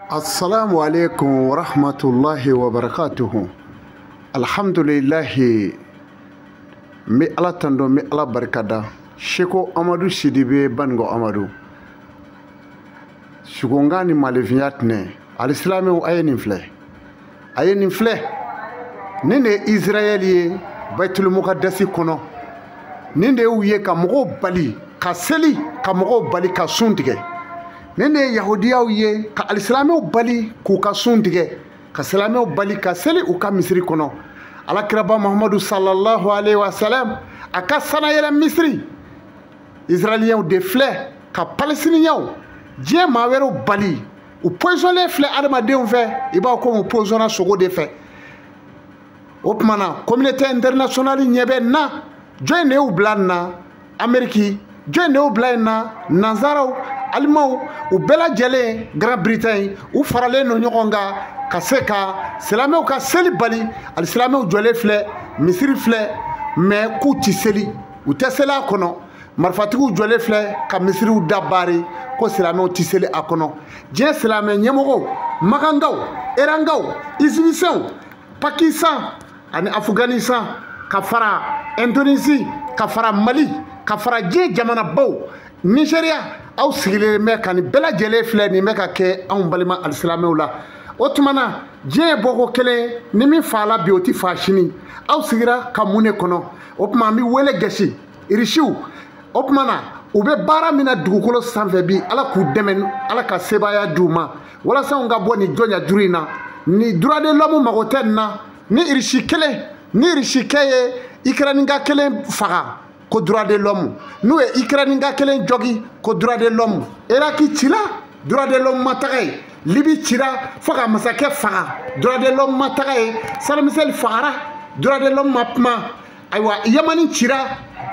Assalamu alaikum wa rahmatullahi wa barakatuhu. Alhamdulillahi, n bɛ Ala tando, n bɛ Ala barikada. Seko Amadu Sidibe Baningo Amadu. Sugonga ni malefinya tɛnɛ. Alisilamɛw, a ye nin filɛ. A ye nin filɛ. Nin de ye Israël ye Baitul Muqaddasi kɔnɔ. Nin de y'u ye ka mɔgɔw bali ka seli, ka mɔgɔw bali ka sun tigɛ. Nin de ye yahudiyaw ye ka alisilamɛw bali k'u ka sun tigɛ, ka silamɛw bali ka seli u ka misiri kɔnɔ. Alakiraba Muhammadu sallallahu alaihi wa sallam a ka sanayɛlɛ misiri, Israéliyɛnw de filɛ ka Palestiniens, diɲɛ maa wɛrɛw bali. U poisonné filɛ adamadenw fɛ, i b'a komi u poisonna sogo de fɛ. O tuma na communauté internationale ɲɛ bɛ na, jɔn de y'u bila nin na? Amérique. Jɔn de y'u bila nin na? Nanzaraw, Alimaw, u bɛɛ lajɛlen, Grande-Bretagne, u faralen don ɲɔgɔn kan ka se ka silamɛw ka seli bali. Alisilamɛw jɔlen filɛ, misiri filɛ, mais k'u ti seli, u tɛ seli a kɔnɔ. Marifatigiw jɔlen filɛ ka misiriw da baari ko silamɛw ti seli a kɔnɔ. Diɲɛ silamɛ ɲɛmɔgɔw, Makangaw, Irangaw, Égyptiens, Pakistan ani Afghanistan, ka fara Indonésie, ka fara Mali, ka fara diɲɛ jamanabaw, Nigeria, aw sigilen bɛ ka nin bɛɛ lajɛlen filɛ. Nin bɛ ka kɛ anw balima alisilamɛw la. O tuma na diɲɛ ye bɔko kelen, ni min fa la bi, o ti fa sini. Aw sigira ka mun de kɔnɔ? O tuma an bɛ wele gɛsi irisiw. O tuma na u bɛ baara min na dugukolo sanfɛ bi, Ala k'u dɛmɛ, Ala ka sebaaya d'u ma walasa anw ka bɔ nin jɔnya juru in na. Ni droit de l'homme mago tɛ nin na. Ni irisi kelen, ni irisikɛ ye Ukraine kelen faga, ko droit de l'homme. N'u ye Ukraine kelen jɔgi, ko droit de l'homme. Iraki cira, droit de l'homme ma taga ye. Libi cira fo ka masakɛ faga, droit de l'homme ma taga ye. Saddam Hussein fagara, droit de l'homme ma kuma. Ayiwa, Yamani cira,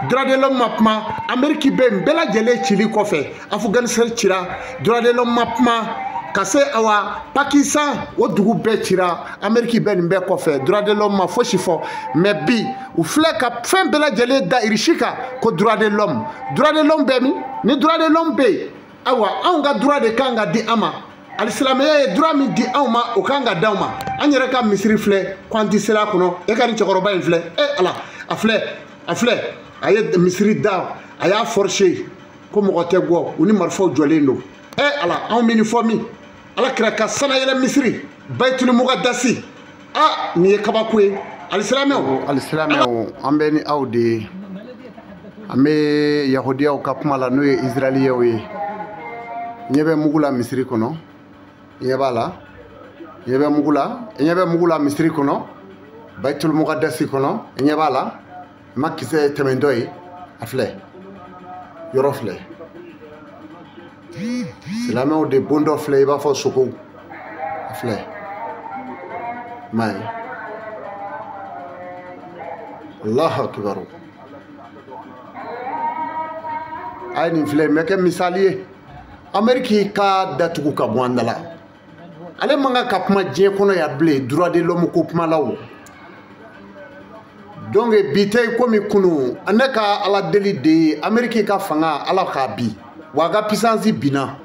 droit de l'homme ma kuma. Amérique bɛ nin bɛɛ lajɛlen cili kɔfɛ, Afghanistan cira, droit de l'homme ma kuma. Ka se awa Pakistan, o dugu bɛɛ cira, Amérique bɛ nin bɛɛ kɔfɛ, droit de l'homme ma fosi fɔ. Mais bi u filɛ ka fɛn bɛɛ lajɛlen da Irisi kan ko droit de l'homme. Droit de l'homme bɛ min? Ni droit de l'homme bɛ yen, ayiwa, anw ka droit de kan ka di an ma. Alisilamɛya ye droit min di anw ma, o kan ka d'anw ma. An yɛrɛ ka misiri filɛ ko an ti seli a kɔnɔ. E ka nin cɛkɔrɔba in filɛ, e Ala, a filɛ, a filɛ, a ye misiri da, a y'a forcer ko mɔgɔ tɛ bɔ, u ni marifaw jɔlen don. E Ala, anw bɛ nin fɔ min? Ala kira ka sanayɛlɛ misiri Baitul Muqaddasi, a nin ye kabako ye. Alisilamɛw, alisilamɛw, an bɛ ni aw de ye. An bɛ yahudiyaw ka kuma la, n'o ye Israéliyɛnw ye. Ɲɛ bɛ mugu la misiri kɔnɔ, ɲɛ b'a la, ɲɛ bɛ mugu la, ɲɛ bɛ mugu la misiri kɔnɔ, Baitul Muqaddasi kɔnɔ, ɲɛ b'a la. Ma kisɛ tɛmɛntɔ ye, a filɛ, yɔrɔ filɛ. Silamɛw de bon dɔ filɛ, i b'a fɔ sogow, a filɛ, m'a ye. Allahu akibaru. A ye nin filɛ, n bɛ kɛ misali ye. Amérique ka datugu ka bɔ an da la. Ale man kan ka kuma diɲɛ kɔnɔ yan bilen, droit de l'homme ko kuma la o. Donc bi tɛ komi kunu. Ne ka Ala deli de ye, Amérique ka fanga, Ala k'a bi wa a ka puissance binna.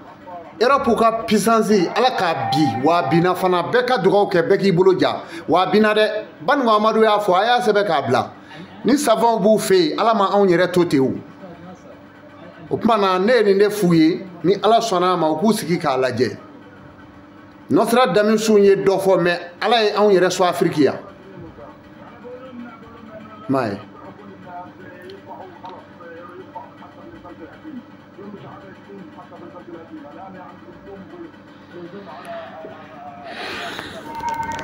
Europe ka puissance, Ala k'a bi wa a binna fana. Bɛɛ ka dugawu kɛ, bɛɛ k'i bolo ja, wa a binna dɛ. Baningo Amadu y'a fɔ, a y'a sɛbɛn k'a bila. Ni savants b'u fɛ yen, Ala ma anw yɛrɛ to ten o. O tuma na ne ye nin de f'u ye, ni Ala sɔnna a ma, u k'u sigi k'a lajɛ. Nostradamus ye dɔ fɔ, mais Ala ye anw yɛrɛ sɔn Afiriki yan. M'a ye.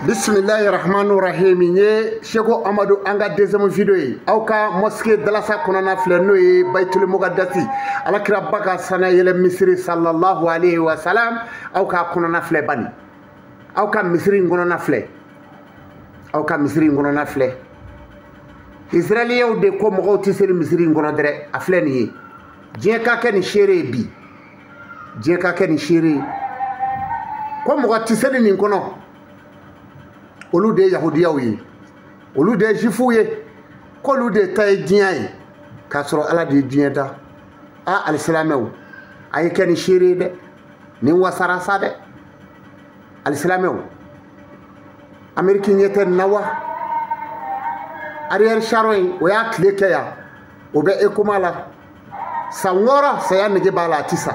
Bismillahi rahmani rahim. N ye Seko Amadu an ka deuxième vidéo ye. Aw ka mosquée dalasa kɔnɔna filɛ, n'o ye Baitul Muqaddasi, Alakiraba ka sanayɛlɛ misiri sallallahu alaihi wa sallam. Aw ka kɔnɔna filɛ bani, aw ka misiri in kɔnɔna filɛ, aw ka misiri in kɔnɔna filɛ. Israéliyɛnw de ko mɔgɔw tɛ seli misiri in kɔnɔ dɛrɛ. A filɛ nin ye, diɲɛ ka kɛ nin seere ye bi, diɲɛ ka kɛ nin seere ye ko mɔgɔ tɛ seli nin kɔnɔ. Olu de ye yahudiyaw ye, olu de ye jufuw ye, k'olu de ta ye diɲɛ ye, k'a sɔrɔ Ala de ye diɲɛ da. A alisilamɛw, a ye kɛ ni seere ye dɛ, nin wasara sa dɛ. Alisilamɛw, Amérique ɲɛ tɛ nin na wa? Ariel Sharon in, o y'a tile kɛ yan, o bɛ ekoma la san 6, saya nege b'a la, a ti sa.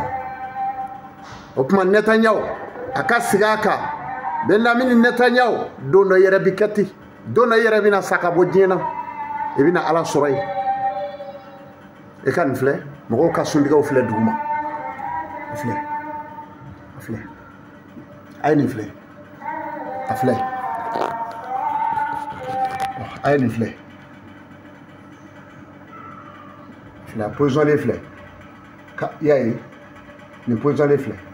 O tuma Netanyahu a ka sigi a kan. Benjamin Netanyahu, don dɔ yɛrɛ bi kɛ ten, don dɔ yɛrɛ bɛna sa ka bɔ diɲɛ na, i bɛna Ala sɔrɔ yen. I ka nin filɛ, mɔgɔw ka suntigɛw filɛ duguma, a filɛ, a filɛ, a ye nin filɛ, a filɛ, a ye nin filɛ, a filɛ, a positionné filɛ, ka i y'a ye, nin positionné filɛ.